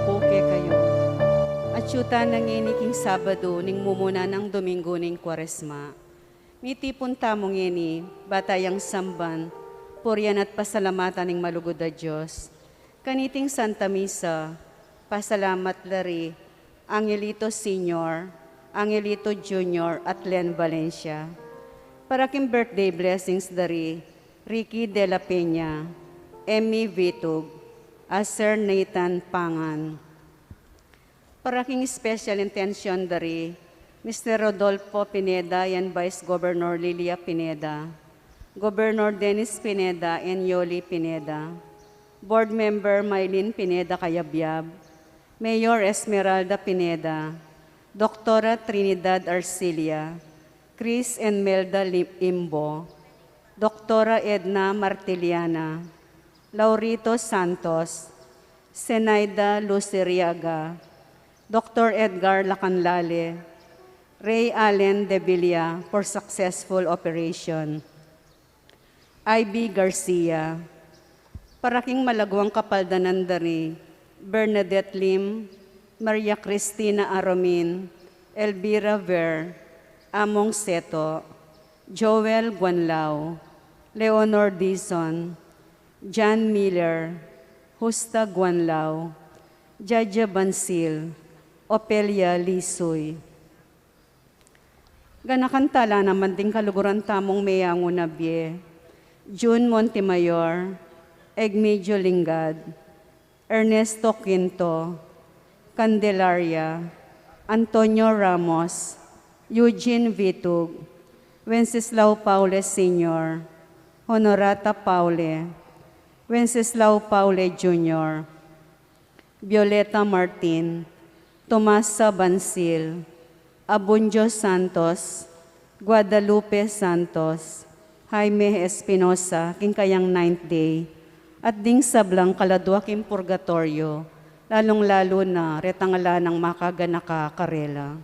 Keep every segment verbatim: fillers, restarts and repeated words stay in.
Pu kekayu. Atyu tana ngeni king Sabadu ning mumuna nang Domingo ning Kuaresma. Mitipun tamu ngeni, ba tayang samban, purian at pasalamatan ning malugud a Dios. Kaniting Santa Misa, pasalamat la ri Angelito Senior, Angelito Junior, at Len Valencia. Para king birthday blessings da ri Ricky de la Peña, Emmy Vitug, at Sir Nathan Pangan. Para king special intention da ri Mister Rodolfo Pineda and Vice Governor Lilia Pineda, Governor Dennis Pineda and Yoli Pineda, Board Member Mylene Pineda Cayabyab, Mayor Esmeralda Pineda, Doktora Trinidad Arcilia, Chris and Melda Lim-, Imbo, Doktora Edna Martiliana, Laurito Santos, Zenaida Luceriaga, Doktor Edgar Lacanlale, Ray Allen Devilla for successful operation. Ivy Garcia, para king malaguang kapaldanan da ri Bernadette Lim, Maria Cristina Aromin, Elvira Ver, Among Seto, Joel Guanlao, Leonor Dizon, John Miller, Justa Guanlao, Jaja Bansil, Opelia Lisuy. Ganakan tala naman ding kaluguran tamung meyangu na bie, June Montemayor, Egmedio Lingad, Ernesto Quinto, Candelaria, Antonio Ramos, Eugene Vitug, Wenceslao Paule Senior, Honorata Paule, Wenceslao Paule Junior, Violeta Martin, Tomasa Bansil, Abundio Santos, Guadalupe Santos, Jaime Espinosa, king kayang ninth day, at ding sablang kaladua king purgatoryo, lalung-lalu na retang ala nang makaganaka karela.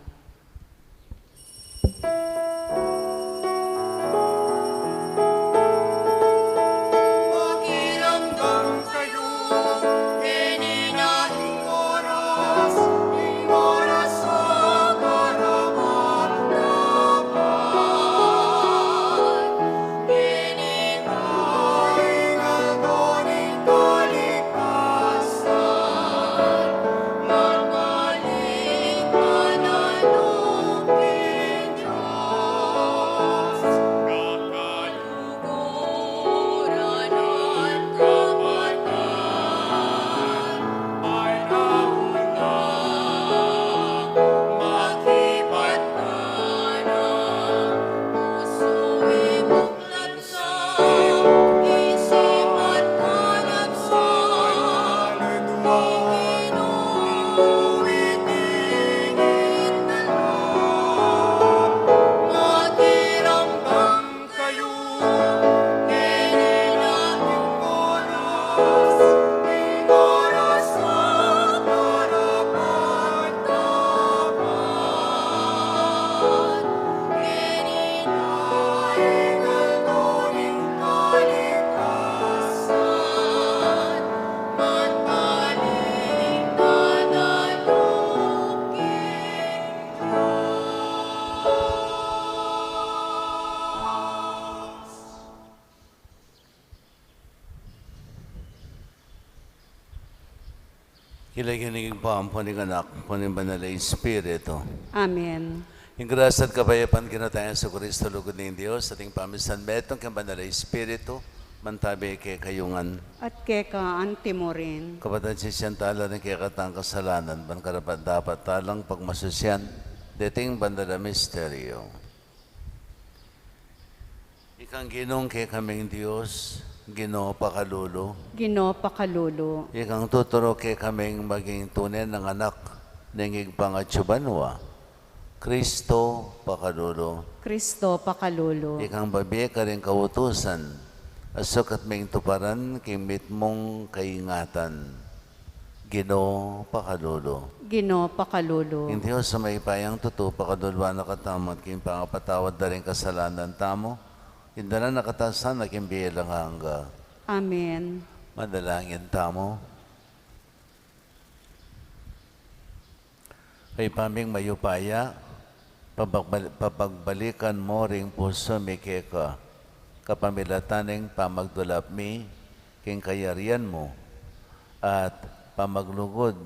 King lagyu ning Ibpa, ampon ning Anak, ampon ning Banal a Espiritu. Amen. Ing grasya at kapayapan king Ginu tang Jesucristo, lugud ning Dios, at ing pamisan metung king Banal a Espiritu, mantabi kekayu ngan. At keka antimurin. Kapatad, sisian tala ring kekatang kasalanan, ban karapat-dapat talang pagmasusyan deting banal a misteryo. Ikang Ginung kekaming Dios, Ginu pakalulu. Ginu pakalulu. Ikang tuturu kekaming maging tune nang anak ning Ibpang atsu banua, Kristo pakalulu. Kristo pakalulu. Ikang babie karing kautusan, a sukat ming tuparan king mitmung kaingatan, Ginu pakalulu. Ginu pakalulu. Ing Dios a mayupayang tutu pakaluluan na katamu at king pangapatawad da ring kasalanan tamu, idala na katamu sana king bie alang angga. Amen. Manalangin tamu. Ibpa ming mayupaya, papagbal-, papagbalikan mu ring pusu mi keka, kapamilatan ning pamagdulap mi king kayarian mu, at pamaglugud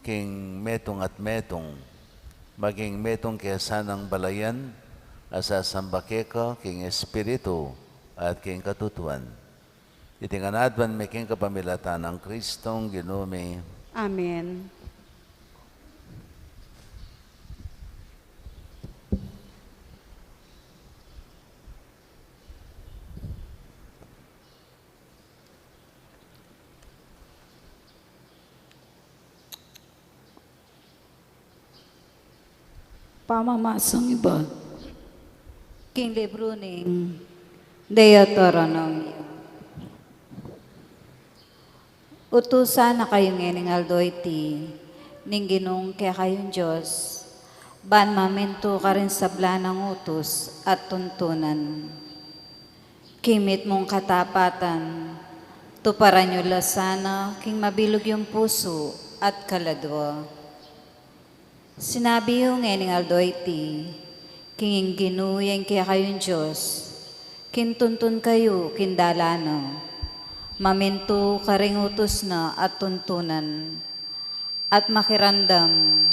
king metung at metung, maging metung ke sanang balayan a sasamba keka king espiritu at king katutuan. Iti ngan aduan mi king kapamilatan nang Kristong Ginu mi. Amen. Pamamasang ibat king libru ning Deuteronomio. Utusan na kayu ngening aldo iti ning Ginung kekayung Dios, ban mamintu karing sabla nang utus at tuntunan. King mitmung katapatan, tuparan yu la sana king mabilug yung pusu at kaladua. Sinabi yu ngening aldo iti, king ing Ginu ya ing kekayung Dios, king tuntun kayu king dalan na, mamintu karing utus na at tuntunan, at makiramdam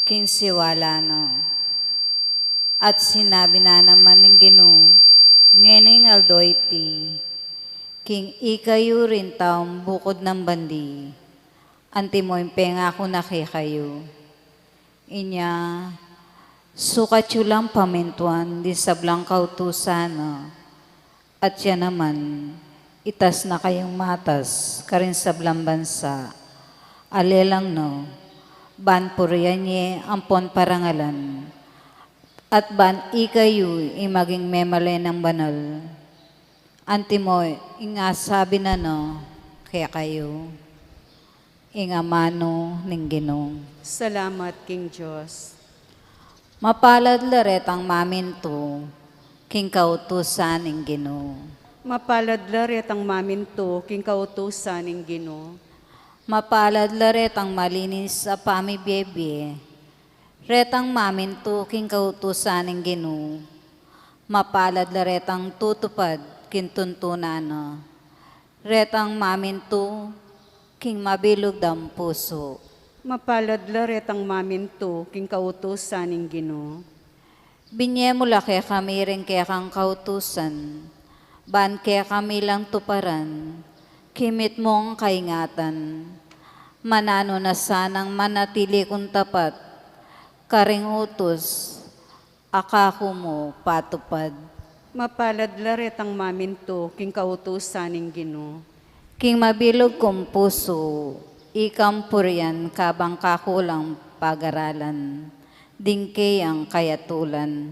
king siwala na. At sinabi na naman ning Ginu ngening aldo iti, king ikayu ring taung bukud nang bandi, antimo ing pengaku na kekayu. Inya, sukat yu lang pamintuan ding sablang kautusan na, at ya naman, itas na kayung matas karing sablang bansa a lelang na, ban purian ye ampon parangalan, at ban ikayu ing maging memalen nang banal. Antimo ing asabi na no kekayu ing amanu ning Ginu. Salamat king Dios. Mapalad la retang mamintu king kautusan ning Ginu. Mapalad la retang mamintu king kautusan ning Ginu. Mapalad la retang malinis a pamibiebie, retang mamintu king kautusan ning Ginu. Mapalad la retang tutupad king tuntunan na, retang mamintu king mabilug dang pusu. Mapalad la retang mamintu king kautusan ning Ginu. Binye mu la kekami ring kekang kautusan, ban kekami lang tuparan king mitmung kaingatan. Mananu na sanang manatili kung tapat karing utus a kaku mu patupad. Mapalad la retang mamintu king kautusan ning Ginu. King mabilug kung pusu, ikang purian kabang kaku lang pagaralan ding keyang kayatulan,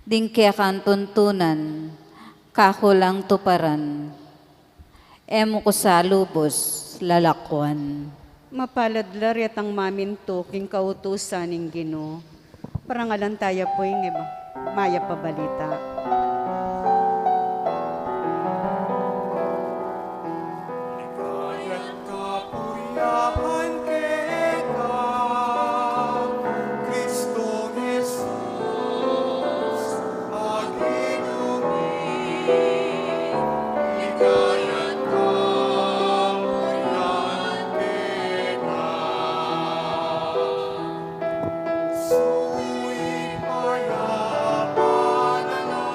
ding kekang tuntunan kaku lang tuparan. E mu ku sa lubus lalakuan. Mapalad la retang mamintu king kautusan ning Ginu. Parangalan taya pu ing eba-, mayap a balita. Kapurian keka, Kristo Jesus, a Ginu mi, ligaya at kapurian keka. Suyu ing payapan a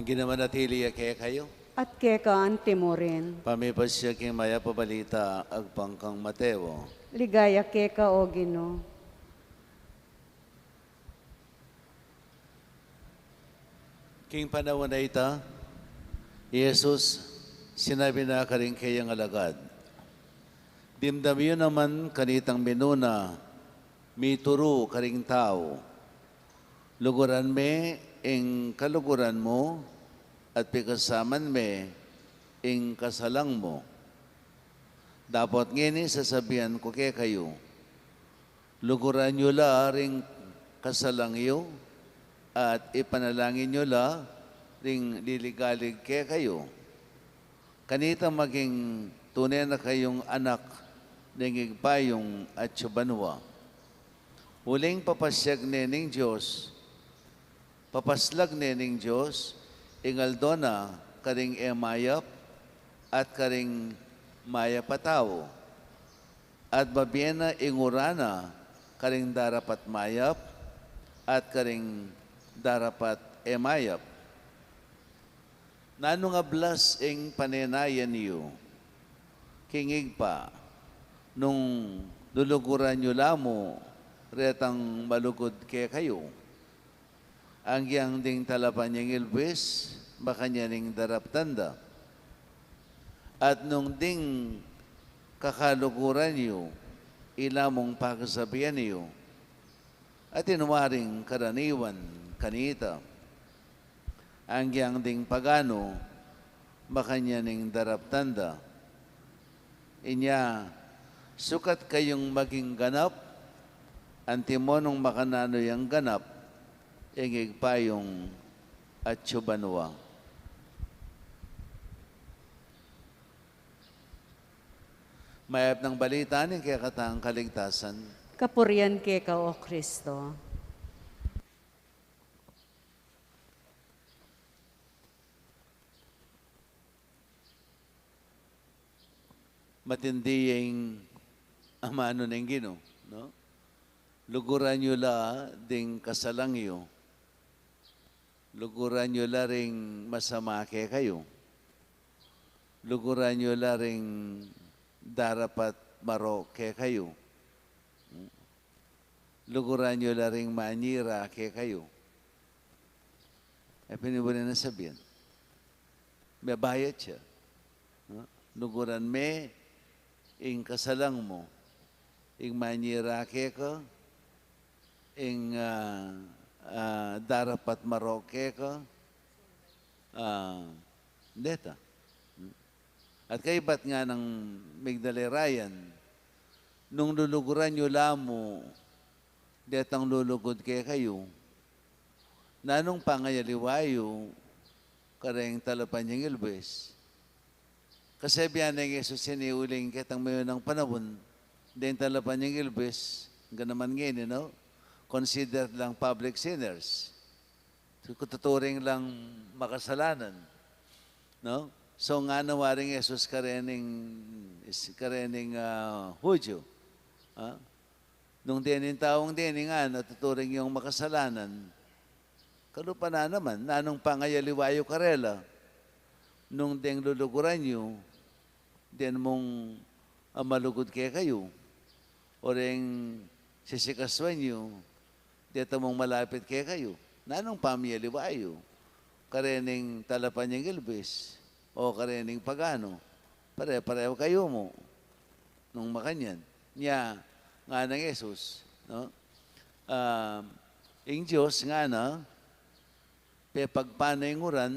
Ginu manatili ya kekayu. At keka anti mu rin. Pamipasya king mayap a balita agpang kang Mateo. Ligaya keka, O Ginu. King panaun a ita, i Jesus sinabi na karing kayang alagad, "Dimdam yu naman kanitang minuna mituru karing tau. Luguran me ing kaluguran mu, at pikasaman me ing kasalang mu. Dapot ngeni sasabian ku kekayu, luguran yu la ring kasalang yu, at ipanalangin yu la ring liligalig kekayu. Kanita maging tune na kayung anak ning Ibpa yung atsu banua. Uling papaslag ne ning Dios, papaslag ne ning Dios ing aldo na karing e mayap at karing mayap a tau, at babie na ing uran na karing darapat mayap at karing darapat e mayap. Nanung ablas ing panenayan yu king Ibpa, nung luluguran yu la mu retang malugud kekayu? Agyang ding talapanyingil buis, makanyan ing daraptan da. At nung ding kakaluguran yu, ila mung pakasabian yu, atin waring karaniwan kanita. Agyang ding paganu, makanyan ing daraptan da. Inya, sukat kayung maging ganap, antimo nung makananu yang ganap ing Ibpa yung atsu banua." Mayap nang balita ning kekatang kaligtasan. Kapurian keka, O Kristo. Matindi ing amanu ning Ginu, no? Luguran yu la ding kasalang yu. Luguran yu la ring masama kekayu. Luguran yu la ring darapat marok kekayu. Luguran yu la ring manyira kekayu. E pin, buri nang sabian, mebayat ya. Ha? Luguran me ing kasalang mu, ing manyira keka, ing, ah, ah, darapat marok keka, ah, deta. At kaybat nganang migdalera yan, nung luluguran yu la mu detang lulugud kekayu, nanung pangayaliwa yu kareng talapanyingil buis? Kasabian neng Jesus ini uling ketang mayunang panaun, deng talapanyingil buis, ganaman ngeni, no? Considered lang public sinners. Tuturing lang makasalanan, no? So, ngana waring Jesus karening, is-, karening, ah, Hudyo, ah, nung dening taung deni ngana tuturing yung makasalanan, kalupa na naman, nanung pangayaliwa yu karela? Nung deng luluguran yu, den mung, ah, malugud kekayu, o reng sisikasuan yu, deta mung malapit kekayu, nanung pamiyaliwa yu? Karening talapanyingil buis o karening paganu? Pare-pareho kayu mu nung makanyan. Nya, nganang Jesus, no? Ah, ing Dios ngana, pepagpana ing uran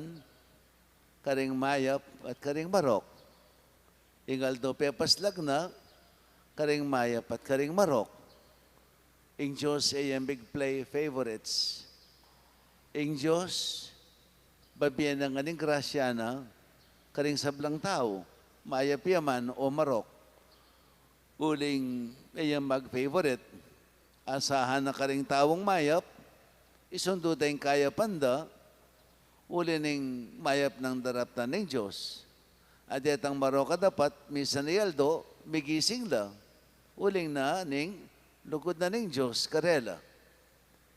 karing mayap at karing marok. Ing aldo pepaslag na karing mayap at karing marok. Ing Dios e yang mig-play favorites. Ing Dios, babie na ngan ing grasya na karing sablang tau, mayap ya man o marok. Uling e yang mag-favorite. Asahan na karing taung mayap, isundu da ing kayapan da, uli ning mayap nang daraptan ning Dios. At detang marok a dapat, misan i aldo, migising la, uling na ning lugud na ning Dios karela.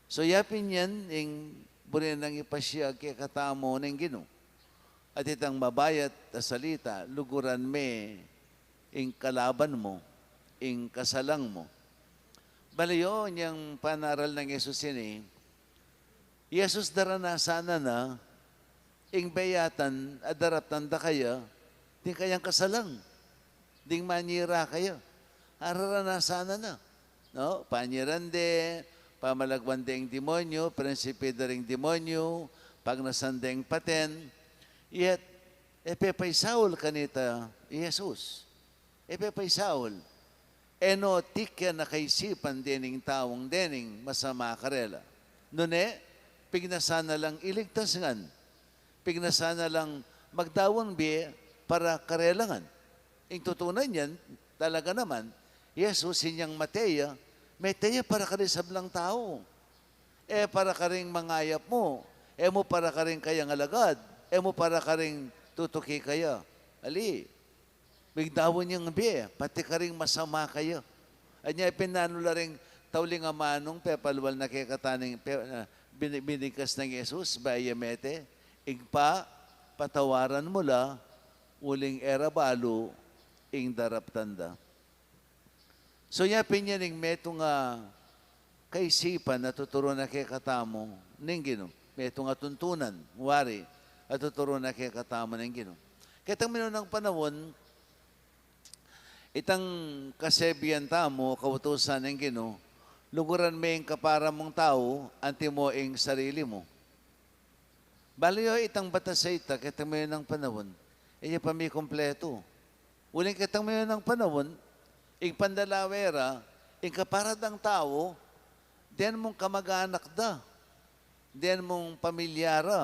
So, yapin yan ing buri nang ipasiag kekatamu ning Ginu. At itang mabayat a salita, luguran me ing kalaban mu, ing kasalang mu. Bale yu, inyang panaral nang Jesus ini, Jesus daranasan na na ing beyatan a daraptan da kaya, ding kayang kasalang, ding manyira kaya. Araranasan na na, no? Panyiran de, pamalagwan deng demonyo, prinsipe da ring demonyo, pagnasan deng paten. Yet, e pepaisaul kanita i Jesus. E pepaisaul. E no tikyan a kaisipan dening taung dening masama karela. Nune, pignasan na lang iligtas ngan. Pignasan na lang magdaun bie para karela ngan. Ing tutunan yan, talaga naman, Jesus inyang mate ya, mate ya para karing sablang tau. E para karing mangayap mu, e mu para karing kayang alagad, e mu para karing tutuki kaya. Ali, migdaun yang bie, pati karing masama kaya. Anya, pinanu la ring tauling amanung pepalwal na kekataning pe, ah, bini-, binigkas nang Jesus, bayu ya mete, Ibpa, patawaran mu la, uling e ra balu ing daraptan da. So, ya pin yan ing metung a kaisipan a tuturu na kekatamu ning Ginu. Metung a tuntunan, wari, a tuturu na kekatamu ning Ginu. Ketang minunang panaun, itang kasebian tamu, kautusan ning Ginu, luguran me ing kapara mung tau, antimo ing sarili mu. Bale yu, itang batas a ita, ketang minunang panaun, e ya pa mikumpletu. Uling ketang minunang panaun, ing pandalawe ra, ing kapara dang tau, den mung kamaganak da, den mung pamilya ra,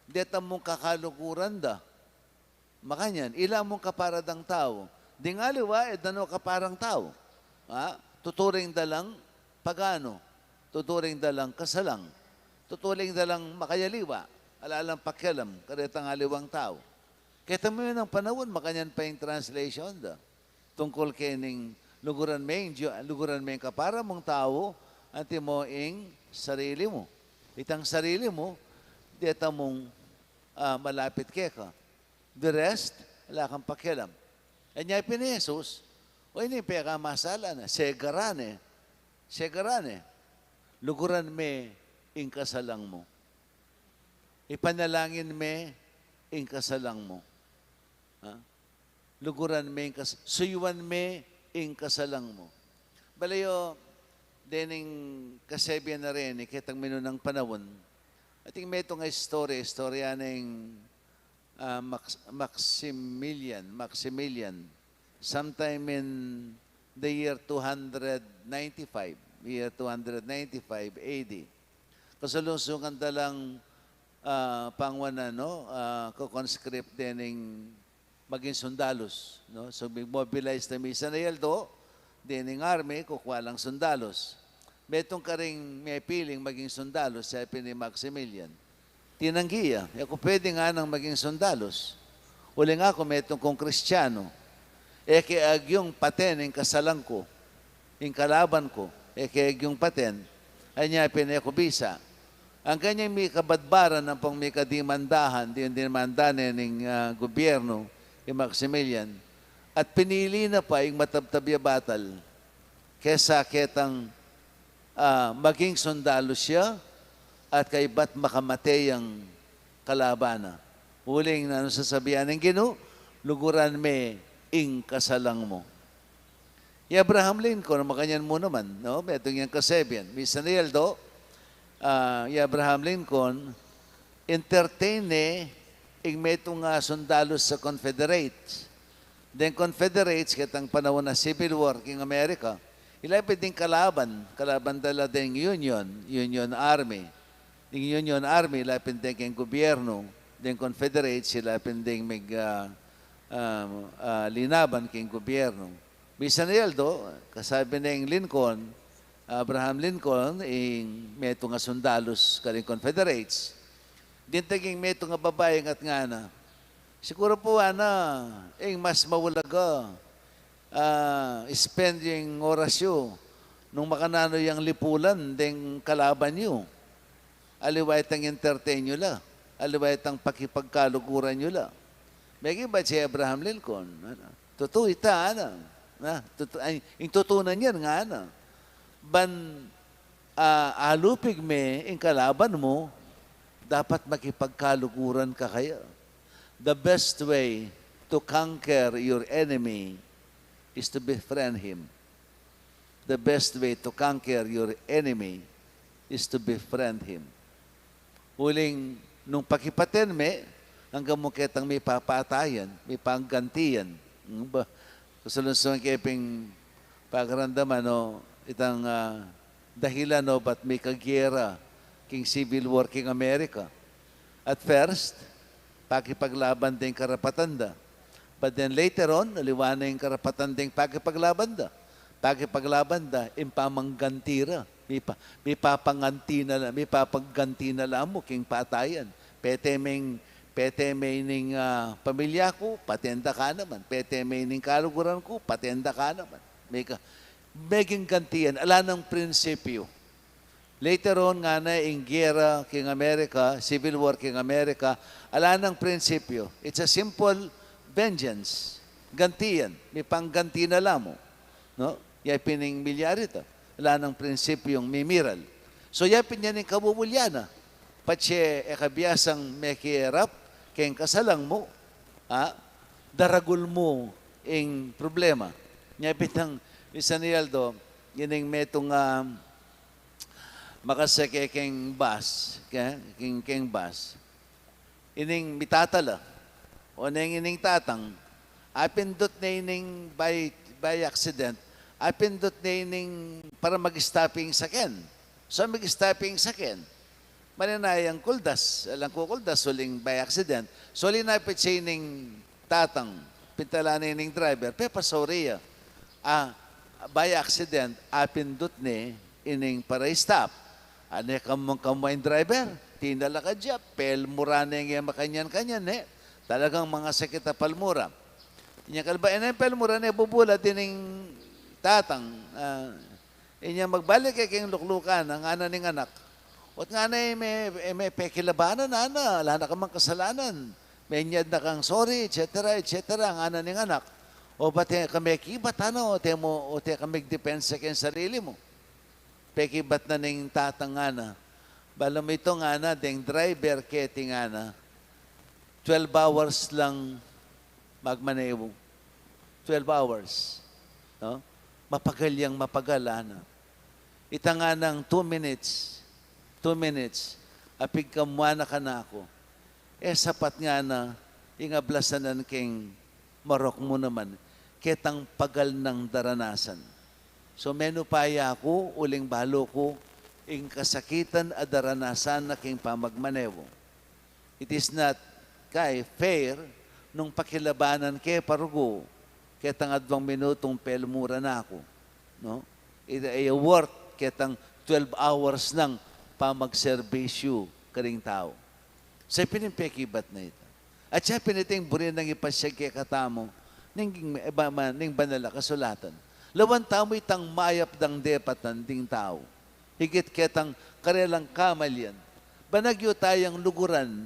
deta mung kakaluguran da. Makanyan, ila mung kapara dang tau. Ding aliwa, e da no kaparang tau. Ha? Tuturing da lang paganu. Tuturing da lang kasalang. Tuturing da lang makayaliwa. Ala lang pakialam karetang aliwang tau. Keta mu yu, nang panaun, makanyan pa ing translation da. Tungkul kening luguran me ing Dios, luguran me ing kapara mung tau, antimo ing sarili mu. Itang sarili mu, deta mung, ah, malapit keka. The rest, ala kang pakialam. Anya pin i Jesus, o, ini pekamasala na, segaran e, segaran e, luguran me ing kasalang mu. Ipanalangin me ing kasalang mu. Ha? Luguran me ing kas-, suyuan me ing kasalang mu. Bale yu, dening kasebian a reni, ketang minunang panaun, atin metung a istorya, istorya neng ah, Max-, Maximilian, Maximilian, sometime in the year two hundred ninety-five, year two hundred ninety-five A D. Kasalungsungan da lang, ah, pangwanan, no? Ah, ko-conscript dening maging sundalus, no? So, mig-mobilize na misan a aldo, dening army, kukua lang sundalus. Metung karing mepiling maging sundalus, sabi ni Maximilian. Tinanggi ya, e ku pwede nganang maging sundalus. Uling aku metung kung Kristianu. E ke agyung paten ing kasalang ku, ing kalaban ku, e ke agyung paten. Anya pin e ku bisa. Angga nyang mikabadbaran ampong mikadimandahan, dinimanda ne ning, ah, gubyernu, i Maximilian. At pinili na pa ing matabtab ya batal kesa ketang, ah, maging sundalus ya at kaybat makamate yang kalaban na. Uling nanu sasabian ning Ginu, luguran me ing kasalang mu. I Abraham Lincoln, makanyan mu naman, no? Metung yang kasebian. Misan a aldo, ah, i Abraham Lincoln, entertain ne ing metung a sundalus a Confederates. Deng Confederates, ketang panaun a Civil War king Amerika, ila pin ding kalaban, kalaban da la deng Union, Union Army. Ding Union Army, ila pin deng king gubyernu, deng Confederates, ila pin ding mig, ah, ah, ah, linaban king gubyernu. Misan a aldo, kasabi neng Lincoln, Abraham Lincoln, ing metung a sundalus karing Confederates. Ding taging metung a babai, ngatngan na, "Siguru pu, ana, ing mas maulaga, ah, spend ing oras yu nung makananu yang lipulan deng kalaban yu." Aliwa itang entertain yu la. Aliwa itang pakipagkaluguran yu la. Mekibat si Abraham Lincoln, ana, tutu ita, ana. Na, tutu, ay, ing tutu na niyan ngana. Ban, ah, alupig me ing kalaban mu, dapat makipagkaluguran ka kaya. The best way to conquer your enemy is to befriend him. The best way to conquer your enemy is to befriend him. Uling nung pakipaten me, anggang mu ketang mipapatayan, mipanggantian. Hmm, ba? Kasulunsungan ke pin pakaramdaman, no, itang, ah, dahilan, no, bat mika gera king civil war king Amerika. At first, pakipaglaban da ing karapatan da. But then later on, aliwa na ing karapatan ding pakipaglaban da. Pakipaglaban da ing pamangganti ra. Mipa-, mipapanganti na la, mipapangganti na la mu king patayan. Pete me ing, pete me ining, ah, pamilya ku, paten da ka naman. Pete me ining kaluguran ku, paten da ka naman. Mika-, meging gantian, ala nang prinsipyu. Later on, ngana, ing gera king Amerika, civil war king Amerika, ala nang prinsipyu. It's a simple vengeance. Gantian, mipangganti na la mu. No? Ya pin ing milyari ta. Ala nang prinsipyung mimiral. So, ya pin yan ing kabubulyan na. Patse e ka biasang mekirap keng kasalang mu, ha? Daragul mu ing problema. Nya pin itang misan i aldo, ining metung, ah, makasake keng bus, ke-, keng, keng bus. Ining mitatala. O neng ining tatang, apindut ne ining by, by accident, apindut ne ining para mag-stop ing saken. So, mag-stop ing saken. Malinayang kuldas, alang kukuldas, uling by accident. So, linapit ya ining tatang, pintala ne ining driver, pepasauri ya. Ah, by accident, apindut ne ining para stop. Ane, kamu, kamu ing driver, tinala ka ya, pelmuran ne ing e makanyan-kanyan, ne. Talagang mangasakit a palmura. Inya kalba, ene, pelmuran ne, bubula din ing tatang, ah, inya magbalik ke king luklukan, ngana ning anak. Ot ngana, e me, e me pekilabanan, ana, ala na ka mang kasalanan. Menyad na kang sorry, et cetera, et cetera, ngana ning anak. O bat e ka mekibat, ana, o te mu, o te ka megdepensa keng sarili mu. Pekibat na ning tatang, ngana. Balamu ito, ngana, deng driver keti, ngana, twelve hours lang magmaneho. Twelve hours. No? Mapagal yang mapagal, ana. Ita nganang two minutes, two minutes, a pigkamua na kanaku. E sapat, ngana, ing ablasan na keng marok mu naman, ketang pagal nang daranasan. So, menupaya ku, uling balu ku ing kasakitan a daranasan na keng pamagmaneho. It is not kay fair nung pakilabanan ke pa rugu ketang adwang minutung pelmuran na ku, no? Ita e ya worth ketang twelve hours nang pamagserbisyu karing tau. Sa pin ing pekibat na ita. At ya pin iting buri nang ipasyag kekatamu ning, ba, ma-, ning Banal a Kasulatan. Lawan tamu itang mayap dang depatan ding tau. Higit ketang karelang kamalian. Ban agyu tayang luguran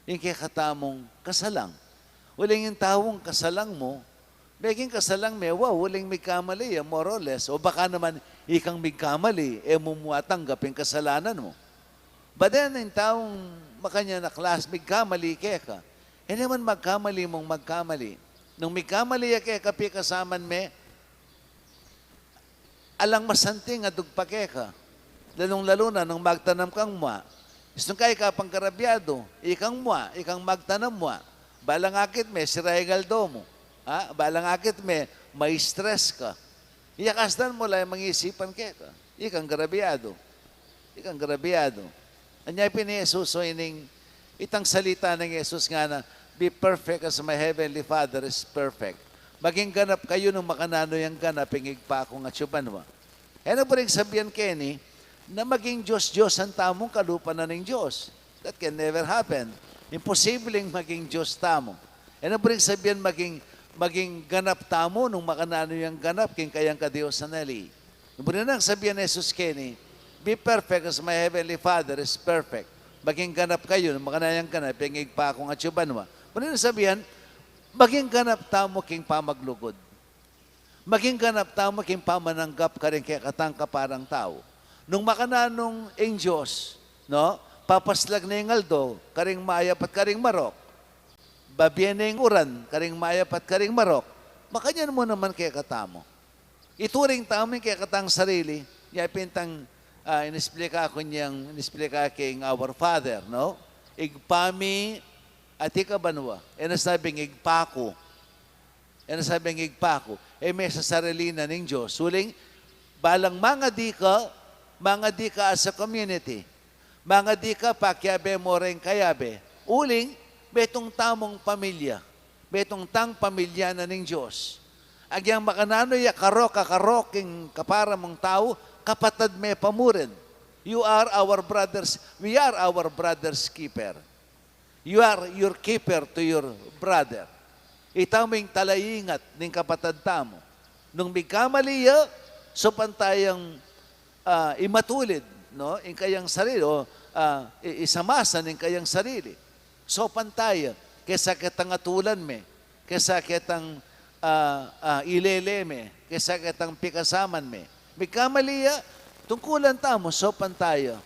ing kekatamung kasalang. Uling ing taung kasalang mu, meging kasalang me, wa, uling migkamali ya, more or less. O baka naman, ikang migkamali, e mu mu atanggap ing kasalanan mu. But then, ing taung makanyan a klas, migkamali keka. E naman magkamali mung magkamali. Nung migkamali ya keka, pikasaman me, alang masanting a dugpa keka. Lalung-lalu na nung magtanam kang mua. Istung ka ika pang karabyadu, ikang mua, ikang magtanam mua. Balang akit me, sira ing aldo mu. Ha? Balang akit me, ma-stress ka. Iya kasdan mu la ing mangisipan keka. Ikang grabyadu. Ikang grabyadu. Anya pin i Jesus, o ining, itang salita nang Jesus ngana, "Be perfect as my heavenly Father is perfect." Maging ganap kayu nung makananu yang ganap ing Ibpa kung atsu banua. E na buring sabian keni na maging Dios-Diosan tamung kalupa na ning Dios. That can never happen. Imposibleng maging Dios tamu. E na buring sabian maging, maging ganap tamu nung makananu yang ganap king kayang kadiosan na li. Buri nang sabian Jesus keni, Be perfect as my heavenly Father is perfect. Maging ganap kayu. Makananu yang ganap? Ing Ibpa kung atsu banua. Nung sasabian, maging ganap tamu king pamaglugud. Maging ganap tamu king pamananggap karing kekatang kaparang tau. Nung makananu ing Dios, no? Papaslag ne ing aldo karing mayap at karing marok. Babie ne ing uran karing mayap at karing marok. Makanyan mu naman kekatamu. Ituring tamu ing kekatang sarili. Nya pin itang, ah, inisplika ku nyang, inisplika king Our Father, no? Ibpa mi, atiu ka banua. E na sabing Ibpa ku. E na sabing Ibpa ku. E me sasarili na ning Dios. Uling, balang mangadi ka, mangadi ka as a community. Mangadi ka, pakiabe mu ring kayabe. Uling, metung tamung pamilya. Metung tang pamilya na ning Dios. Agyang makananu ya karok a karok ing kapara mung tau, kapatad me pa murin. You are our brothers, we are our brother's keeper. You are your keeper to your brother. Ita mu ing talaingat ning kapatad tamu. Nung migkamali ya, saupan tayang, ah, imatulid, no? Ing kayang sarili, o, ah, i-, isamasan ing kayang sarili. Saupan taya, kesa ketang atulan me, kesa ketang, ah, ah, ilele me, kesa ketang pikasaman me. Migkamali ya, tungkulan tamu, saupan taya.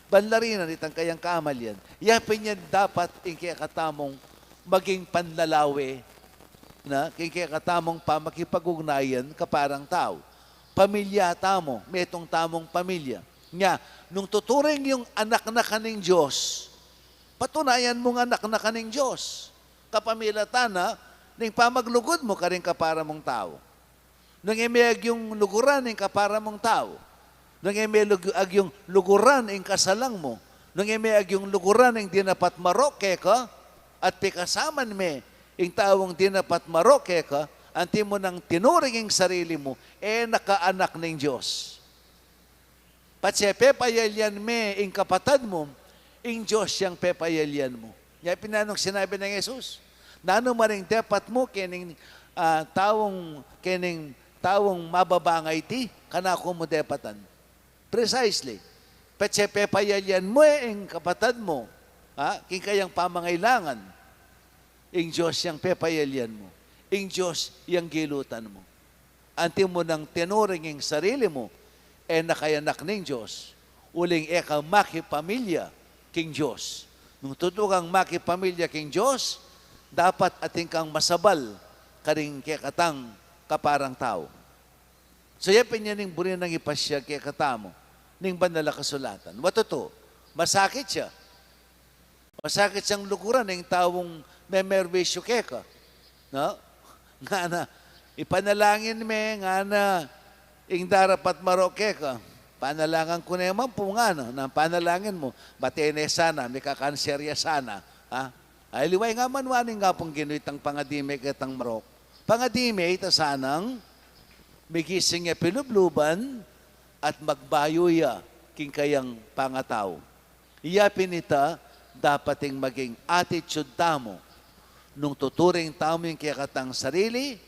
Banlarinan itang kayang kamalian. Ya pin yan dapat ing kekatamung maging panlalawe na, king kekatamung pamakipag-ugnayan kaparang tau. Pamilya tamu, metung tamung pamilya. Nya, nung tuturing yung anak na ka ning Dios, patunayan mung anak na ka ning Dios. Kapamilatan na ning pamaglugud mu karing kapara mung tau. Nung e me agyung luguran ing kapara mung tau. Nung e me lug-, agyung luguran ing kasalang mu. Nung e me agyung luguran ing dinapat marok keka, at pikasaman me ing taung dinapat marok keka, antimu nang tinuring ing sarili mu, e na ka anak ning Dios. Patse pepayalian me ing kapatad mu, ing Dios yang pepayalian mu. Nya pin nung sinabi nang Jesus, nanu man ing depat mu kening, ah, taung, kening taung mababa ngeni, kanaku mu depatan. Precisely. Patse pepayalian mu ing kapatad mu, ha, king kayang pamangailangan, ing Dios yang pepayalian mu, ing Dios yang gilutan mu. Antimu nang tinuring ing sarili mu, e na ka anak ning Dios, uling e ka makipamilya king Dios. Nung tutu kang makipamilya king Dios, dapat atin kang masabal karing kekatang kaparang tau. So, ya pin yan ing buri nang ipasiag kekatamu ning Banal a Kasulatan. Wa tutu, masakit ya. Masakit yang luguran ing taung memerwisyu keka. No? Ngana, ipanalangin me, ngana, ing darapat marok keka. Panalangan ku ne man pu, ngana, nung panalangin mu, mate ne sana, mika-cancer ya sana. Ha? Ay, aliwa, nga man wa ning Apung Ginu itang pangadi me ketang marok. Pangadi me ita sanang migising ya pilubluban at magbayu ya king kayang pangatau. Ya pin ita dapat ing maging attitude tamu nung tuturing tamu ing kekatang sarili,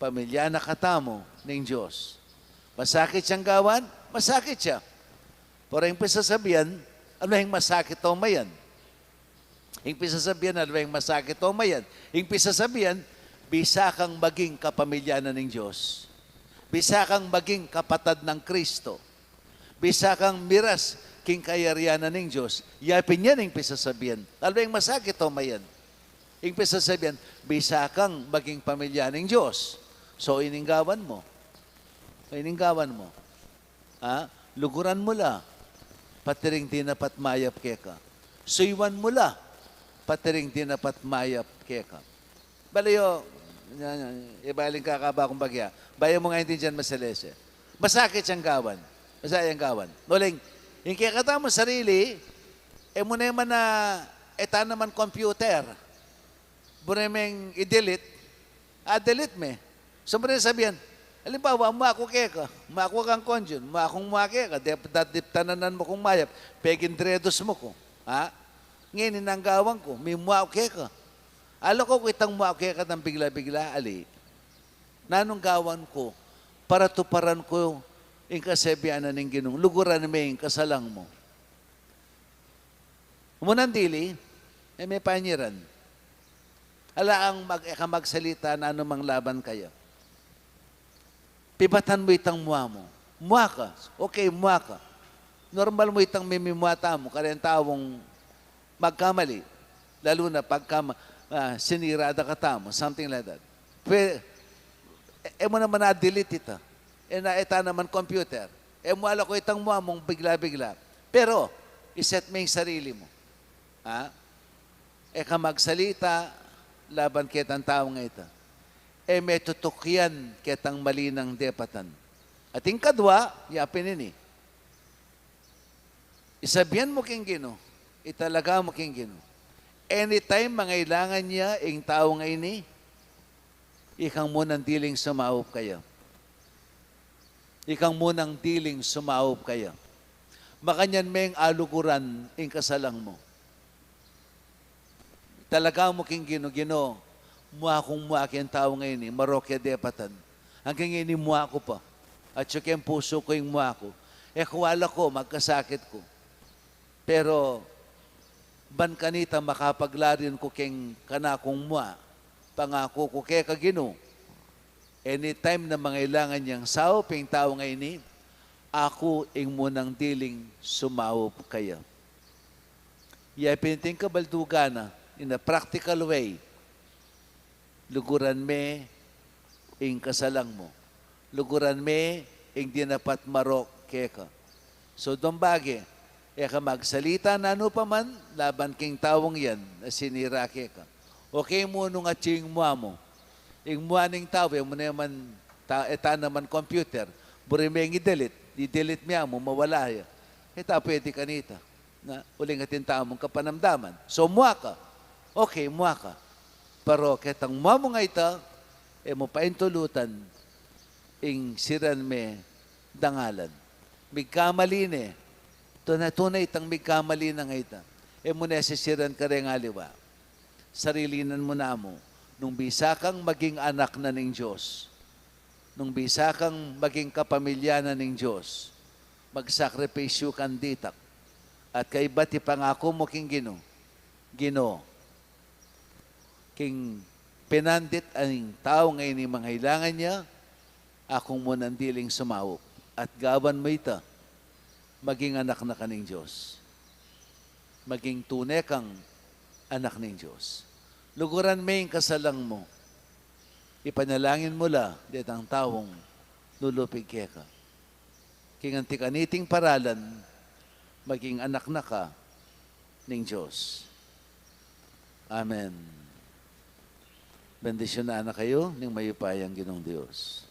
pamilya na katamu ning Dios. Masakit yang gawan? Masakit ya. Pero ing pisasabian, anu ing masakit o mayan? Ing pisasabian, anu ing masakit o mayan? Ing pisasabian, bisa kang maging kapamilya na ning Dios. Bisa kang maging kapatad nang Kristo. Bisa kang miras king kayarian na ning Dios. Ya pin yan ing pisasabian. Anu ing masakit o mayan? Ing pisasabian, bisa kang maging pamilya ning Dios. So, ining gawan mu. Ining gawan mu. Ha? Luguran mu la, pati ring dinapat mayap keka. Suyuan mu la, pati ring dinapat mayap keka. Balayo, nya, nya, ibaling kakaba kung bagya. Baya mu nga indi dyan masalese. Masakit yang gawan. Masakit yang gawan. Uling, ing kekatamu sarili, e mu ne man na, e ta naman computer. Buri meng i-delete, a-delete me. So, buri sabian, alimbawa, mua ku keka, mua ku kang Conjun, mua kung mua keka, dep-, dat-, diptananan mu kung mayap, peging dredos mu ku. Ha? Ngeni nanu ing gawan ku, mimua ku keka. Ala ku itang mua ku keka nang bigla-bigla, ali. Nanung gawan ku, paratuparan ku ing kasabian na ning Ginu, luguran me ing kasalang mu. Munang dili, e me panyiran. Ala ang mag-, e ka magsalita nanu man laban kaya. Pibatan mu itang mua mu. Mua ka. Okay, mua ka. Normal mu itang mimimua tamu, kareng taung magkamali. Lalu na pagka ma-, ah, sinira da katamu, something like that. Pwe-, e, e mu naman na-delete ita. E na, e ta naman computer. E mu ala ku itang mua mung bigla-bigla. Pero, i-set me ing sarili mu. Ha? E ka magsalita laban ketang taung ita. E me tutukian ketang mali nang depatan. At ing kadwa, yapin ini. Isabian mu king Ginu, italaga mu king Ginu. Anytime mangailangan ya ing taung ini, ikang munang diling sumaup kaya. Ikang munang diling sumaup kaya. Makanyan meng aluguran ing kasalang mu. Talaga mu king Ginu, Ginu, mua kung mua keng taung ini, marok ya depatan. Anggang ini mua ku pa. At saka ing pusu ku ing mua ku. E ku ala ku, magkasakit ku. Pero, ban kanita makapaglarin ku keng kanakung mua, pangaku ku keka Ginu, anytime na mangailangan yang saup ing taung ini, aku ing munang diling sumaup kaya. Ya pin ing kabaldugan na, in a practical way, luguran me ing kasalang mu. Luguran me ing dinapat marok keka. So, dong bage, e ka magsalita nanu pa man laban king taung yan a sinira keka. Okay mu nung atyu ing mua mu. Ing mua ning tau, e mu naman ta-, e ta naman computer. Buri meng i-delete, i-delete me mu, mawala ya. E ta pwede kanita. Na, uling atin tamung kapanamdaman. So, mua ka. Okay, mua ka. Pero ketang mua mu nga ita, e mu paintulutan ing siran me dangalan. Migkamali ne. Tuna-, tunay itang migkamali na nga ita. E mu ne sisiran kareng aliwa. Sarilinan mu namu. Nung bisa kang maging anak na ning Dios, nung bisa kang maging kapamilya na ning Dios, magsakripisyu kang ditak. At kaybat ipangaku mu king Ginu, Ginu, king pinandit ing tau ngeni mangailangan ya, aku munang diling sumaup. At gawan mu ita, maging anak na ka ning Dios. Maging tune kang anak ning Dios. Luguran me ing kasalang mu. Ipanalangin mu la detang taung lulupig keka. King anti kaniting paralan, maging anak na ka ning Dios. Amen. Bendisyunan na kayu ning mayupayang Ginung Dios.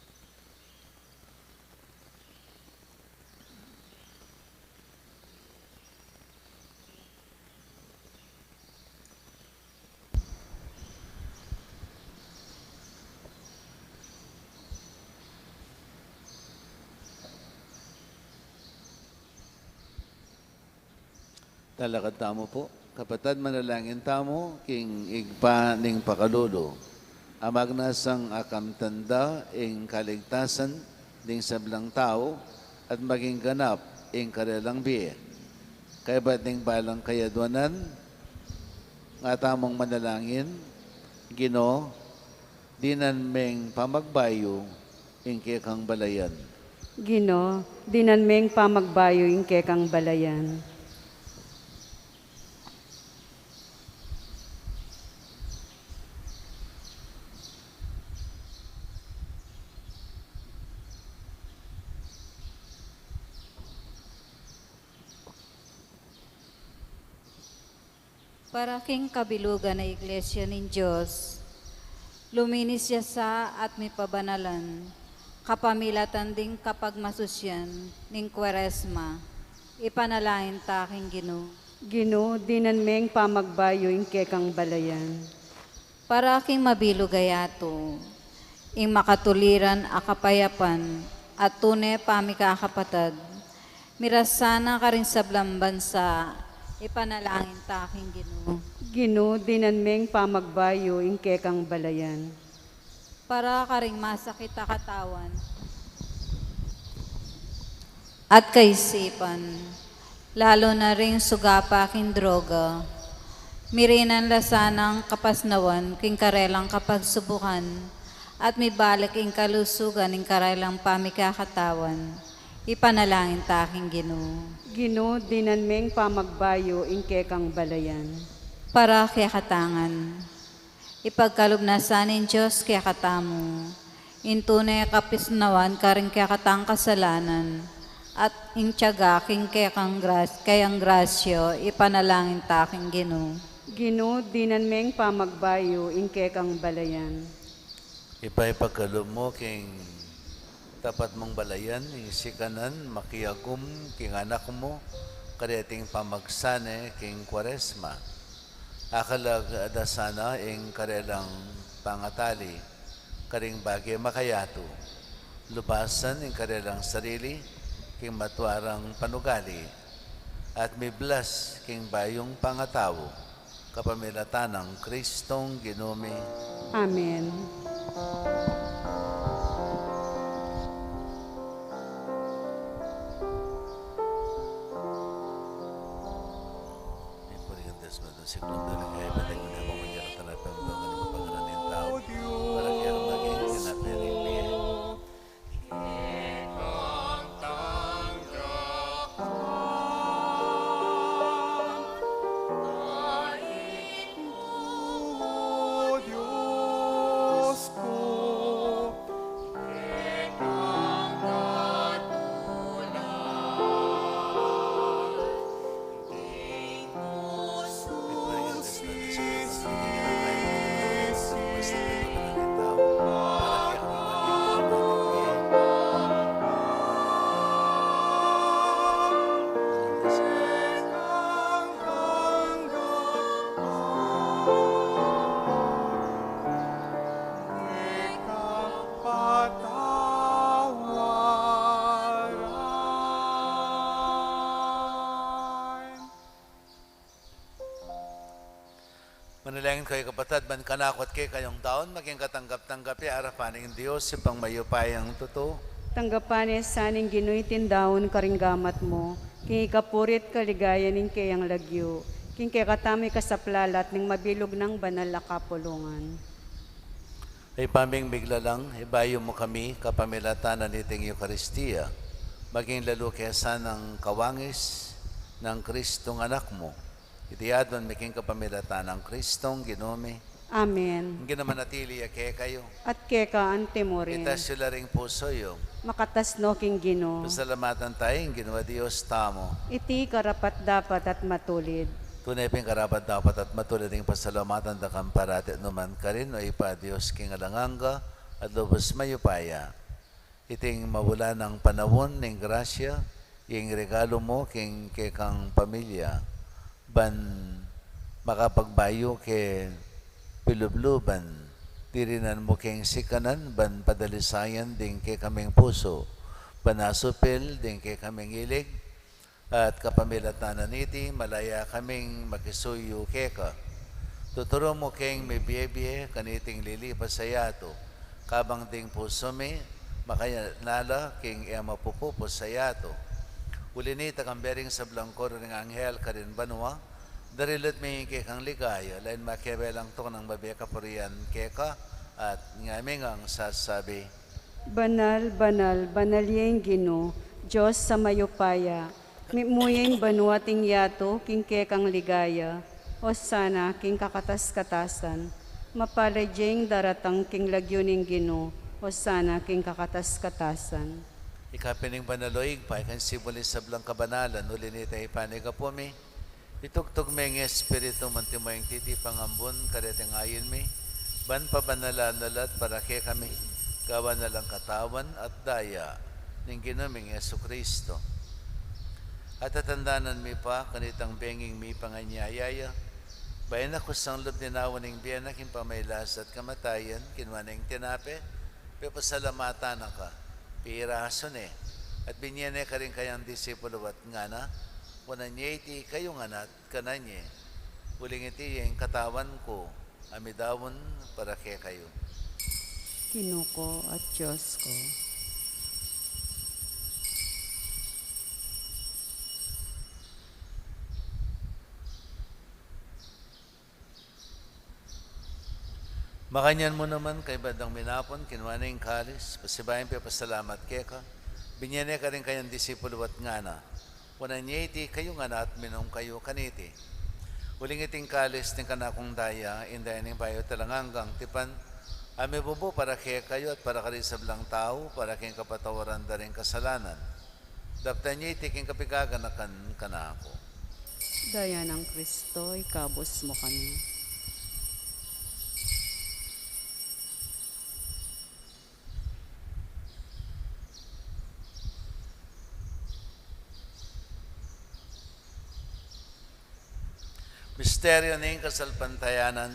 Talakad tamu pu. Kapatad, manalangin tamu king Ibpa ning pakalulu, a magnasang akamtan da ing kaligtasan ding sablang tau at maging ganap ing karelang bie. Kaybat ning balang kayadwanan, nga tamung manalangin, Ginu, dinan meng pamagbayu ing kekang balayan. Ginu, dinan meng pamagbayu ing kekang balayan. Para king kabilugan a Iglesia ning Dios, luminis ya sa at mipabanalan, kapamilatan ding kapagmasusian ning Kuaresma, ipanalangin ta king Ginu. Ginu, dinan meng pamagbayu ing kekang balayan. Para king mabilug a yatu, ing makatuliran a kapayapan at tune pamikakapatad, miras sana karing sablang bansa, ipanalangin ta king Ginu. Ginu, dinan meng pamagbayu ing kekang balayan. Para karing masakit a katawan. at kaisipan, lalu na ring suga pa king droga. Mirinan la sanang kapasnawan king karelang kapagsubukan, at mibalik ing kalusugan ing karelang pamikakatawan. Ipanalangin ta king Ginu. Ginu, dinan meng pamagbayu ing kekang balayan. Para kekatang ngan. Ipagkalub na sa ning Dios kekatamu ing tune a kapasnawan karing kekatang kasalanan, at ing tiyaga king kekang gras-, kayang grasya. Ipanalangin ta king Ginu. Ginu, dinan meng pamagbayu ing kekang balayan. Ibpa, ipagkalub mu king tapat mung balayan ing sikanan makiagum king Anak mu kareting pamagsane king Kuaresma. Akalag da sana ing karelang pangatali karing bage makayatu, lubasan ing karelang sarili king matwarang panugali, at miblas king bayung pangatau, kapamilatan nang Kristong Ginu mi. Amen. Manalangin kayu, kapatad, ban kanaku at kekayung daun maging katanggap-tanggap ya arapan ning Dios, Ibpang mayupayang tutu. Tanggapan na sa ning Ginu iting daun karing gamat mu, king ikapuri't kaligayan ning keyang lagyu, king kekatamung ikasaplalat ning mabilug nang banal a kapulungan. Ibpa ming miglalang, ibayu mu kami kapamilatan na niting Eukaristia, maging lalu ke sanang kawangis nang Kristong Anak mu. Iti adwan mi king kapamilatan nang Kristong Ginu mi. Amen. Ing Ginu manatili ya kekayu. At keka antimurin. Itas yu la ring pusu yu. Makatas no king Ginu. Pasalamatan tamu ing Ginu a Dios tamu. Iti karapat-dapat at matulid. Tune pin karapat-dapat at matulid ing pasalamatan da ka parati at nukarin man, O Ibpa, Dios king alang angga at lubus mayupaya. Iting mabulanang panaun ning grasya, ing regalu mu king kekang pamilya, ban makapagbayu ke pilubluban, dirinan mu keng sikanan, ban padalisayan ding kekaming pusu, ban asupil ding kekaming ilig, at kapamilatan na niti, malaya kaming makisuyu keka. Tuturu mu keng mibie-bie kaniting lilipas a yatu, kabang ding pusu mi makanala king e mapupupus a yatu. Uli nita, kambe ring sablang koro ring anghel karin banua, darilut mi ing kekang ligaya, lain makiabe lang tuknang mabie kapurian keka, at ngami ngang sasabi, Banal, banal, banal ya ing Ginu, Dios a mayupaya. Mitmu ya ing banua at ing yatu king kekang ligaya. Osana king kakatas-katasan. Mapalad ya ing daratang king lagyu ning Ginu. Osana king kakatas-katasan. Ika pin ing banal, O Ibpa, ika ing sibul ning sablang kabanalan, uli nita, Ibpa, ika pu mi. Itugtug me ing Espiritu mu anti mo ing titipang ambun kareting ain mi, ban pabanalan na la at para kekami, gawan na lang katawan at daya ning Ginu ming Jesucristo. At tatandanan mi pa kanitang benging mipanganyaya ya, bayu na kusang lub ninawa ning bie na king pamagkasakit at kamatayan, kinua ne ing tinape, pepasalamatan na ka, pirasu ne, at binye ne karing kayang disipulu at ngana, kunan ye iti kayu ngan at kanan ye, uling iti ya ing katawan ku a midaun para kekayu. Ginu ku at Dios ku. Makanyan mu naman, kaybat dang minapun, kinua ne ing kalis, pasibayu yang pepasalamat keka, binye ne karing kayang disipulu at ngana: Kunan ye iti kayu ngan at minum kayu kaniti. Uling iti ing kalis ning kanakung daya, ing daya ning bayu at alang anggang tipan, a mibubu para kekayu at para karing sablang tau, para king kapatawaran da ring kasalanan. Daptan ye iti king kapaganakan kanaku. Daya nang Kristo, ikabus mu kami. Misteryu ning kasalpantayanan.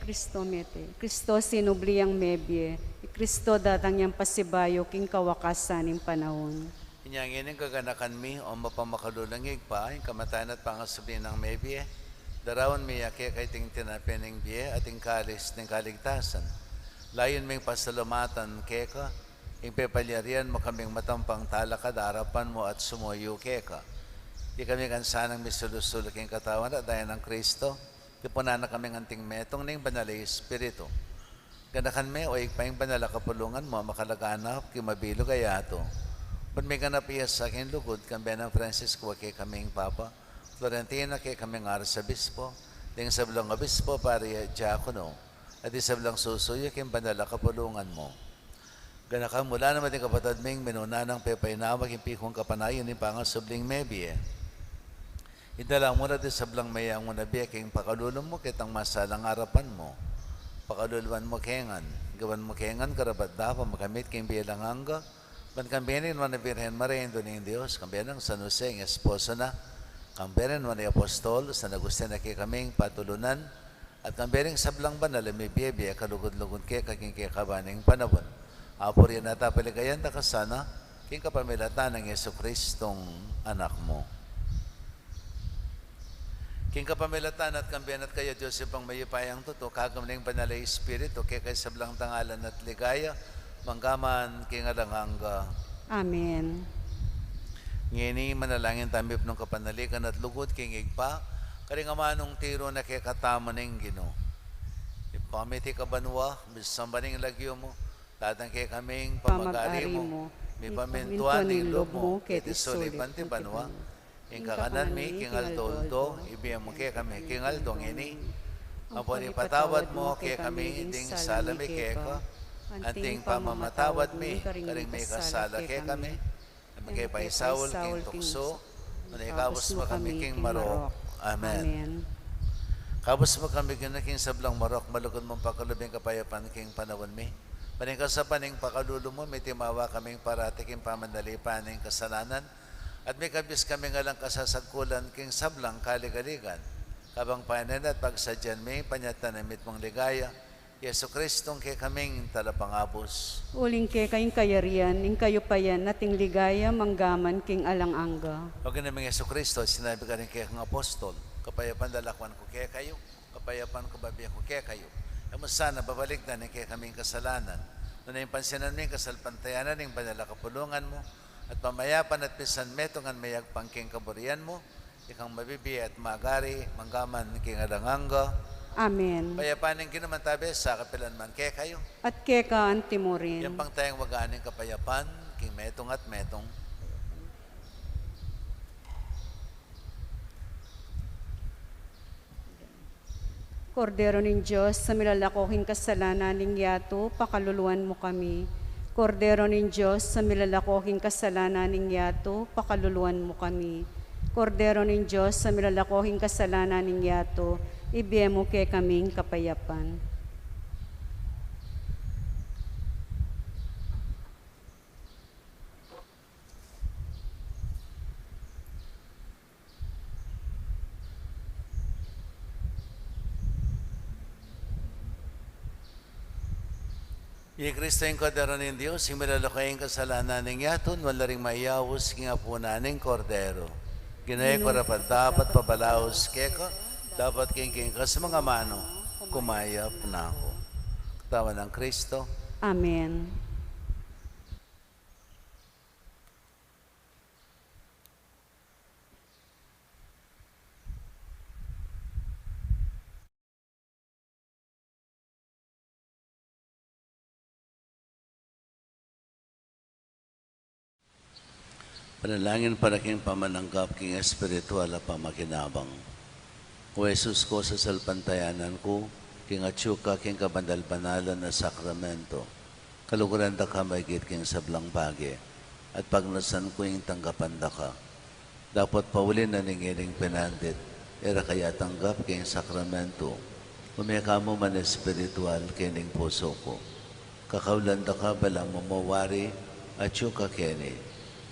Kristo mete. Kristo sinubli yang mebie. I Kristo datang yang pasibayu king kawakasan ning panaun. Inya ngeni ing kaganakan mi, o mapamakalulung Ibpa, ing kamatayan at pangasubli nang mebie, daraun mi ya keka iting tinape ning bie at ing kalis ning kaligtasan. Layun ming pasalamatan keka, ing pepalyarian mu kaming matampang talakad arapan mu at sumuyu keka. Ikami ngan sanang misulu-sulu king katawan at daya nang Kristo, tipunan na kaming anting metung ning Banal a Espiritu. Ganakan me, o Ibpa, ing banal a kapulungan mu a makalaganap king mabilug a yatu. Ban miganap ya sa king lugud, kambe nang Francisco a kekaming Papa, Florentino a kekaming Arsobispo, ding sablang obispo, pari at diakono, at ding sablang susuyu king banal a kapulungan mu. Ganakan mu la naman ding kapatad ming minuna nang pepainawa king pikung kapanayan ning pangasubling mebie. Idala mu la ding sablang meyangu na bie king pakalulu mu ketang masalang arapan mu. Pakaluluan mu ke ngan, gawan mu ke ngan karapat-dapat makamit king bie alang angga, ban kambe ning Nuan a Birhen Maria, Indu ning Dios, kambe nang San Jose, ing esposo na, kambe ning Nuan a Apostol, San Agustin a kekaming patulunan, at kambe ning sablang banal a mibie-bie a kalugud-lugud keka king kekaban ning panaun. Apurian at apaligayan da ka sana, king kapamilatan nang Jesucristong Anak mu. King kapamilatan na at kambe na at kaya, Dios Ibpang mayupayang tutu, kayabe ning Banal a Espiritu, keka ing sablang dangalan at ligaya, mangga man king alang angga. Amen. Ngeni manalangin tamu mipnung kapanaligan at lugud king Ibpa, karing amanung tiru na kekatamu ning Ginu. Ibpa mi, atiu ka banua, misamban ya ing lagyu mu, datang kekami ing pamagari mu, mipamintuan ing lub mu keti sulip anti banua. Ing kakanan mi king aldo-aldo ibie mu kekami king aldo ngeni. Ampon ipatawad mu kekami ding sala mi keka, anti ing pamamatawad mi karing mikasala kekami. E mu ke paisaul king tuksu, nune ikabus mu kami king marok. Amen. Ikabus mu kami, Ginu, king sablang marok, malugud mung pakalub ing kapayapan king panaun mi. Ban king kasapan ning pakalulu mu, mitimawa kaming parati king pamanalipan ning kasalanan, at mikabus kaming alang kasasagkulan king sablang kaligaligan, kabang payanen at pagsadyan mi ing panyatang na mitmung ligaya, Jesucristong kekaming Talapangabus. Uling keka ing kayarian, ing kayupayan, at ing ligaya, mangga man king alang angga. O Ginu ming Jesucristo, sinabi mu karing kekang apostol, kapayapan lalakwan ku kekayu, kapayapan ku babie ku kekayu. E mu sana babalikdan ing kekaming kasalanan, nune pansinan mu ing kasalpantayanan ning banal a kapulungan mu, at pamayapan at pisan metungan mayagpang king kaburian mu, ikang mabibie at magari, mangga man king alang angga. Amen. Ing kapayapan ning Ginu mantabe sa kapilan man kekayu. At keka anti mu rin. Yan pang tayang wagan ing kapayapan king metung at metung. Kordero ning Dios, a milalako king kasalanan ning yatu, pakaluluan mu kami. Kordero ning Dios, a milalako king kasalanan ning yatu, pakaluluan mu kami. Kordero ning Dios, a milalako king kasalanan ning yatu, ibie mu kekami ing kapayapan. I Kristo ing Kordero ning Dios, ing milalako king kasalanan ning yatu, nuan la ring mayaus king apunan ning Kordero. Ginu, e ku karapat-dapat pabalaus keka, dapot king kekang amanu, kumayap na ku. Katawan nang Kristo. Amen. Panalangin para king pamananggap king espiritual a pamakinabang. O Jesus ku, sasalpantayanan ku king atyu ka king kabanal-banalan a sakramento. Kaluguran da ka maigit king sablang bage, at pagnasan ku ing tanggapan da ka. Dapot pauli na ning ining penandit, e ra ka ya tanggap king sakramento, ume ka mu man espiritual king pusu ku. Kakaulan da ka balamu mu wari atyu ka keni,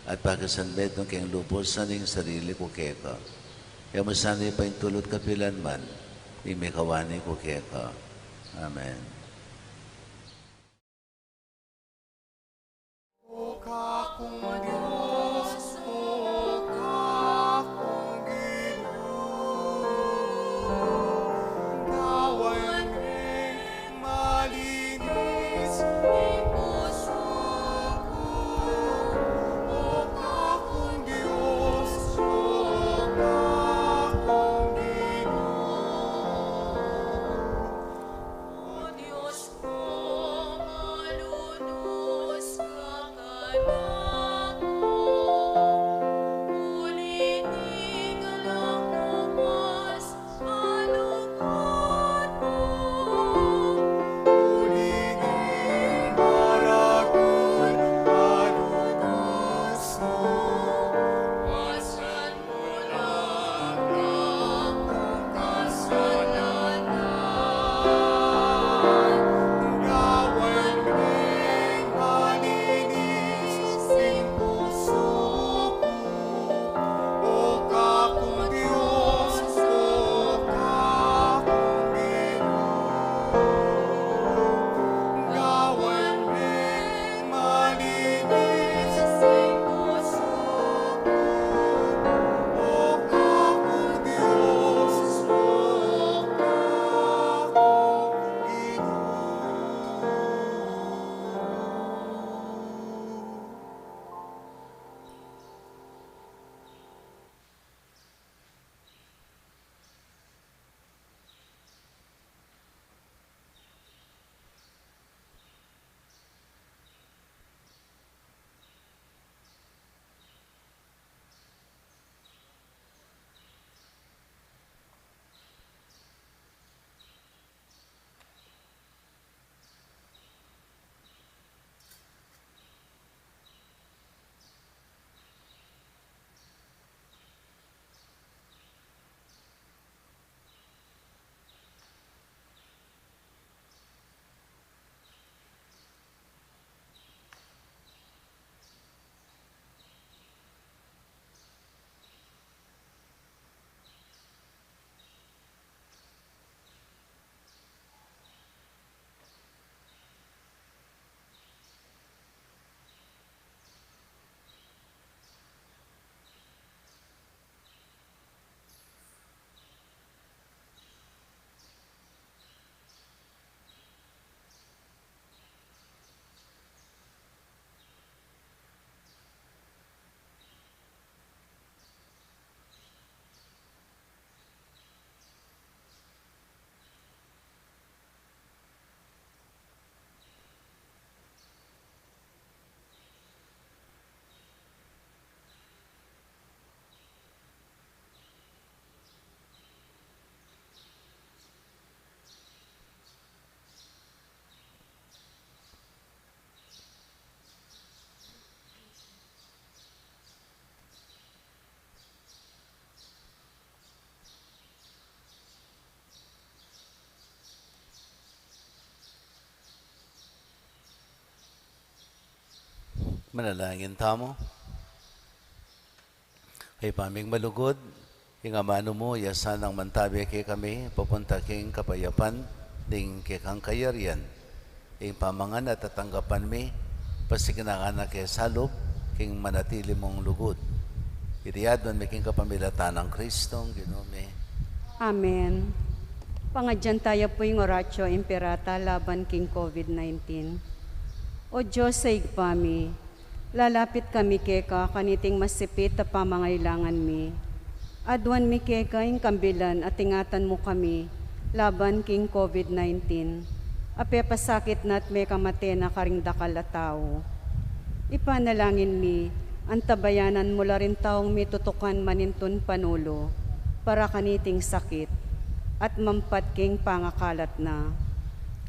at pakisanmetung ke king lubus ing sarili ku keka. E mu sana ipaintulut kapilan man ing mikawani ku keka. Amen. O Kakung Dios, o Kakung Ginu, gawan ming malinis ing pusu ku. O Kakung Dios, o Kakung Ginu. O Dios ku, malunus ka kanaku, uli ning alang ku mas malugud mu, uli ning maragun a lunus mu, mas Manalangin tamu. Ibpa ming malugud, ing amanu mu ya sanang mantabe kekami papunta king kapayapan ning kekang kayarian. Ing pamangan a tatanggapan mi, pasignakan na ke salub king manatili mung lugud. Iti adwan mi king kapamilatan nang Kristong Ginu mi. Amen. Pangadyan taya pu ing Oratio Imperata laban king COVID nineteen. O Dios a Ibpa mi, lalapit kami keka kaniting masipit a pamangailangan mi. Aduan mi keka ing kambilan a ingatan mu kami laban king COVID nineteen, a pepasakit na't mekamate na karing dakal a tau. Ipanalangin mi Antabayanan mu la ring taung mitutukan manintun panulu para kaniting sakit at mampat king pangakalat na.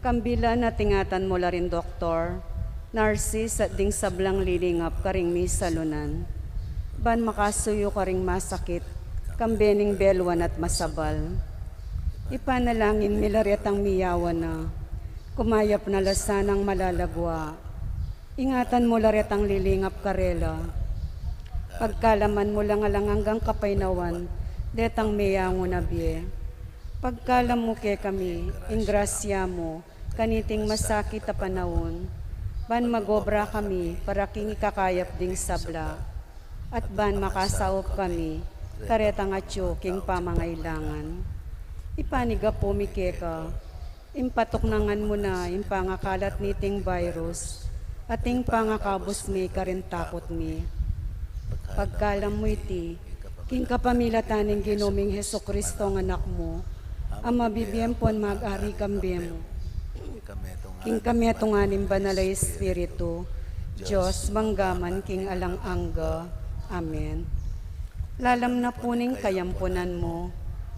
Kambilan at ingatan mu la ring doktor, narsis at ding sablang lilingap karing misalunan, ban makasuyu karing masakit, kambe ning beluan at masabal. Ipanalangin mi la retang miyawa na, kumayap na la sanang malagwa. Ingatan mu la retang lilingap karela. Pagkalaman mu lang alang anggang kapaynawan detang meyangu na bie. Pagkalam mu kekami ing grasya mu kaniting masakit a panaun, ban magobra kami para king ikakayap ding sabla, at ban makasaup kami karetang atyu king pamangailangan. Ipanigapu mi keka, ipatuknangan mu na ing pangakalat niting virus at ing pangakabus mi karing takut mi. Pagkalam mu iti king kapamilatan ning Ginu ming Jesucristo a Anak mu, a mabibie ampon mag-ari kambe mu king kametungan ning Banal a Espiritu, Dios, mangga man king alang angga. Amen. Lalam na pu ning kayampunan mu,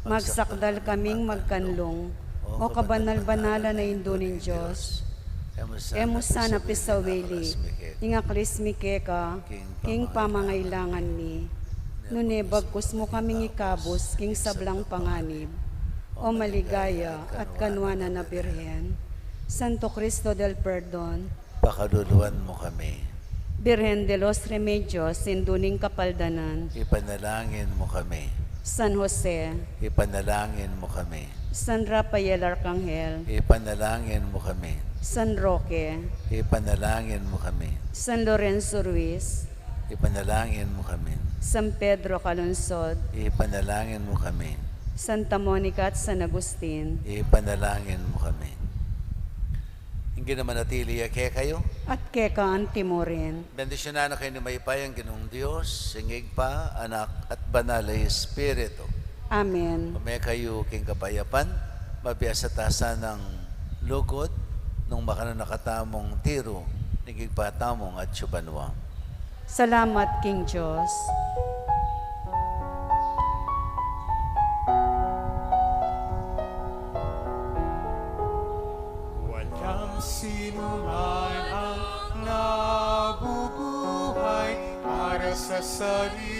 magsakdal kaming magkanlung, o kabanal-banalan a Indu ning Dios. E mu sana pisawili ing aklis mi keka king pamangailangan mi, nune bagkus mu kaming ikabus king sablang panganib, o maligaya at kanuanan a Birhen, Santo Cristo del Perdon, pakaluluan mu kami. Birhen de los Remedios, Indu ning Kapaldanan, ipanalangin mu kami. San Jose, ipanalangin mu kami. San Rafael Arcangel, ipanalangin mu kami. San Roque, ipanalangin mu kami. San Lorenzo Ruiz, ipanalangin mu kami. San Pedro Calungsod, ipanalangin mu kami. Santa Monica at San Agustin, ipanalangin mu kami. Ing Ginu manatili ya kekayu. At keka anti mu rin. Bendisyunan na kayu ning mayupayang Ginung Dios, ing Ibpa, Anak, at Banal a Espiritu. Amen. Ume kayu king kapayapan, mabiasa ta sanang lugud nung makananu na katamung tiru ning Ibpa tamung atsu banua. Salamat king Dios. Walang sinuman ang nabubuhay para sa sarili